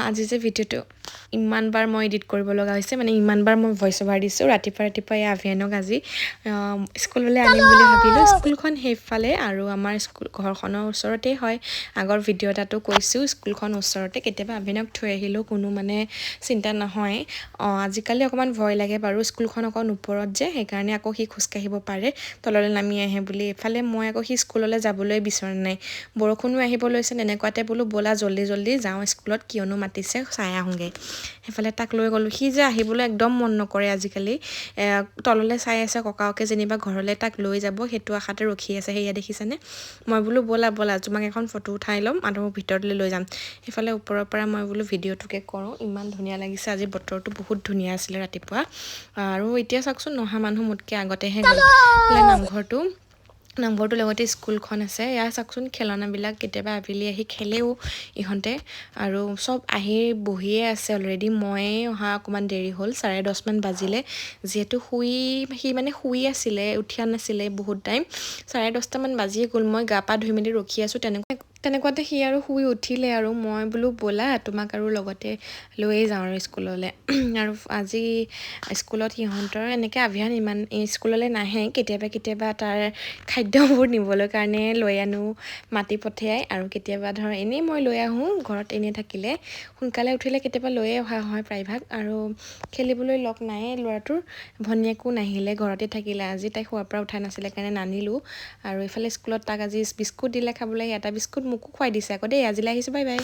আজি যে ভিডিঅ'টো ইমানবাৰ মই এডিট কৰিব লগা হৈছে, মানে ইমানবাৰ মই ভইচ অভাৰ দিছোঁ। ৰাতিপুৱা ৰাতিপুৱা এই আভিয়ানক আজি স্কুললৈ আনিম বুলি ভাবিলোঁ। স্কুলখন সেইফালে আৰু আমাৰ স্কুল ঘৰখনৰ ওচৰতেই হয়। আগৰ ভিডিঅ' এটাতো কৈছোঁ, স্কুলখন ওচৰতে। কেতিয়াবা আভিয়ানক থৈ আহিলেও কোনো মানে চিন্তা নহয়। আজিকালি অকণমান ভয় লাগে বাৰু, স্কুলখন অকণ ওপৰত যে, সেইকাৰণে আকৌ সি খোজকাঢ়িব পাৰে, তললৈ নামি আহে বুলি। এইফালে মই আকৌ সি স্কুললৈ যাবলৈ বিচৰা নাই, বৰষুণো আহিব লৈছে। তেনেকুৱাতে বোলো ব'লা জল্দি জল্দি যাওঁ স্কুলত, কিয়নো মাতিছে চাই আহোঁগৈ। সেইফালে তাক লৈ গ'লোঁ। সি যে আহিবলৈ একদম মন নকৰে আজিকালি। তললৈ চাই আছে, ককাকে যেনিবা ঘৰলৈ তাক লৈ যাব সেইটো আশাতে ৰখি আছে। সেয়া দেখিছেনে? মই বোলো ব'লা ব'লা, তোমাক এখন ফটো উঠাই ল'ম আৰু ভিতৰলৈ লৈ যাম। সেইফালে ওপৰৰ পৰা মই বোলো ভিডিঅ'টোকে কৰোঁ। ইমান ধুনীয়া লাগিছে আজি, বতৰটো বহুত ধুনীয়া আছিলে ৰাতিপুৱা। আৰু এতিয়া চাওকচোন, নহা মানুহ মোতকৈ আগতেহে গ'ল। নামঘৰটোৰ লগতে স্কুলখন আছে। এয়া চাওকচোন খেলনাবিলাক, কেতিয়াবা আবেলি আহি খেলেও ইহঁতে। আৰু চব আহি বহিয়ে আছে অলৰেডি। ময়ে অহা অকণমান দেৰি হ'ল, 10:30মান বাজিলে। যিহেতু সি মানে শুই আছিলে, উঠা নাছিলে বহুত টাইম। 10:30মান বাজিয়ে গ'ল, মই গা পা ধুই মেলি ৰখি আছোঁ। তেনেকুৱাতে সি আৰু শুই উঠিলে আৰু মই বোলো ব'লা তোমাক আৰু লগতে লৈয়ে যাওঁ আৰু স্কুললৈ। আৰু আজি স্কুলত সিহঁতৰ এনেকৈ আভিয়ান ইমান স্কুললৈ নাহে, কেতিয়াবা কেতিয়াবা তাৰ খাদ্যবোৰ নিবলৈ কাৰণে লৈ আনো, মাতি পঠিয়াই। আৰু কেতিয়াবা ধৰ এনেই মই লৈ আহোঁ, ঘৰত এনেই থাকিলে সোনকালে উঠিলে কেতিয়াবা লৈয়ে অহা হয় প্ৰায়ভাগ। আৰু খেলিবলৈ লগ নায়ে ল'ৰাটোৰ, ভনীয়েকো নাহিলে, ঘৰতে থাকিলে আজি। তাই শোৱাৰ পৰা উঠা নাছিলে কাৰণে নানিলোঁ। আৰু এইফালে স্কুলত তাক আজি বিস্কুট দিলে খাবলৈ, এটা বিস্কুট মোকো খুৱাই দিছে আকৌ দেই। আজিলৈ আহিছোঁ, বাই বাই।